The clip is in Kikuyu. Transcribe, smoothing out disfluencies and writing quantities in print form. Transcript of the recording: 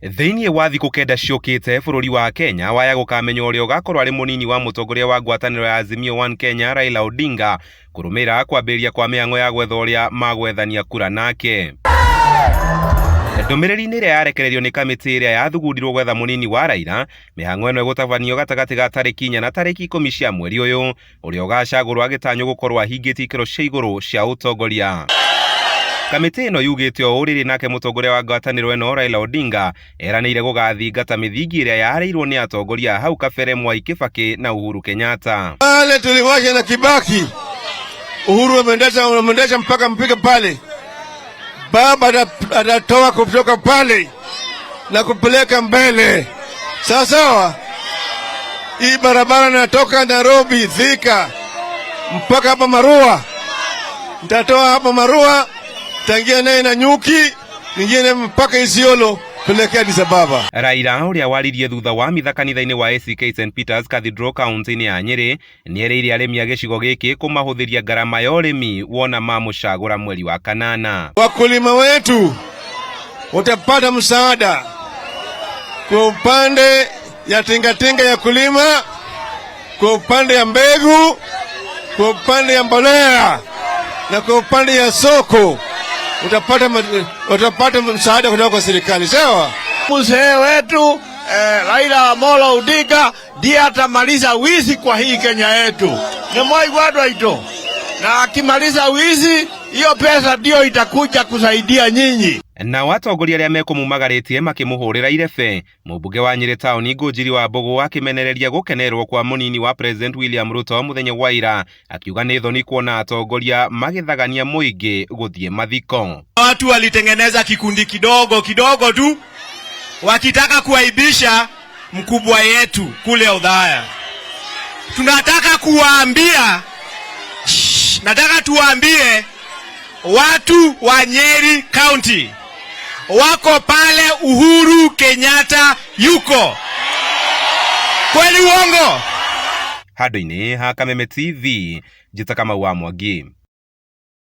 Thĩinĩ wa thikũ kenda ciũkĩte, bũrũri wa Kenya waya gũkamenya ũrĩa ũgakorwo arĩ mũnini wa mũtongoria wa ngwatanĩro ya Azimio One Kenya Raila Odinga kũrũmĩrĩra kwambĩrĩria kwa mĩhang'o ya gwetha ũrĩa magwethania kura nake. Ndũmĩrĩri-inĩ ĩrĩa yarekererio nĩ kamĩtĩ ĩrĩa yathugundirwo gwetha mũnini wa Raila, mĩhang'o ĩno ĩgũtabanio gatagatĩ ga tarĩki inya na tarĩki ikũmi cia mweri ũyũ. Ũrĩa ũgacagũrwo agĩtanywo gũkorwo ahingĩtie ikĩro cia igũrũ cia ũtongoria. Kamĩtĩ ĩno yugĩte ũũ rĩrĩ nake mũtongoria wa ngwatanĩro ĩno Raila Odinga eranĩire gũgathingata mĩthingi ĩrĩa yarĩirwo nĩ atongoria a hau kabere Mwai Kibaki na Uhuru Kenyatta. Pale tuliwacha na Kibaki, Uhuru ameendesha ameendesha mpaka mpika pale, baba atatoa kutoka pale na kupeleka mbele. Sawa sawa. Hii barabara natoka Nairobi Thika mpaka hapa Marua, nitatoa hapa Marua, tangia naye na Nyuki, nyingine mpaka Isiolo pelekea Addis Ababa. Raila ũrĩa waririe thutha wa mitha kanitha-inĩ wa ACK St Peters Cathedral kaunti-inĩ ya Nyĩrĩ nĩerĩire arĩmi a gĩcigo gĩkĩ kũmahũthĩria ngarama ya ũrĩmi wona mamũcagũra mweri wa kanana. Wakulima wetu watapata msaada kwa upande ya tingatinga ya kulima, kwa upande ya mbegu, kwa upande ya mbolea na kwa upande ya soko utapata, utapata msaada kutoka kwa serikali. Sawa. Mzee wetu Raila Amolo Odinga ndiye atamaliza wizi kwa hii Kenya yetu. Ni mwaigua andũ aitũ, na akimaliza wizi, hiyo pesa ndio itakuja kusaidia nyinyi. Nao atongoria arĩa mekũmumagarĩtie makĩmũhũrĩra irebe. Mũmbunge wa Nyĩrĩ taũni Ngũnjiri wa Mbũgũ akĩmenereria gũkenererwo kwa mũnini wa President William Ruto mũthenya wa ira, akiuga nĩ thoni kuona atongoria magĩthagania mũingĩ gũthiĩ mathiko. Watu walitengeneza kikundi kidogo kidogo tu wakitaka kuaibisha mkubwa yetu kule Othaya. Tunataka kuwaambia, shh, nataka tuwaambie watu wa Nyeri County wako pale, Uhuru Kenyatta yuko. Kweli uongo? Handũ-inĩ ha Kameme TV, njĩta Kamau wa Mwangi.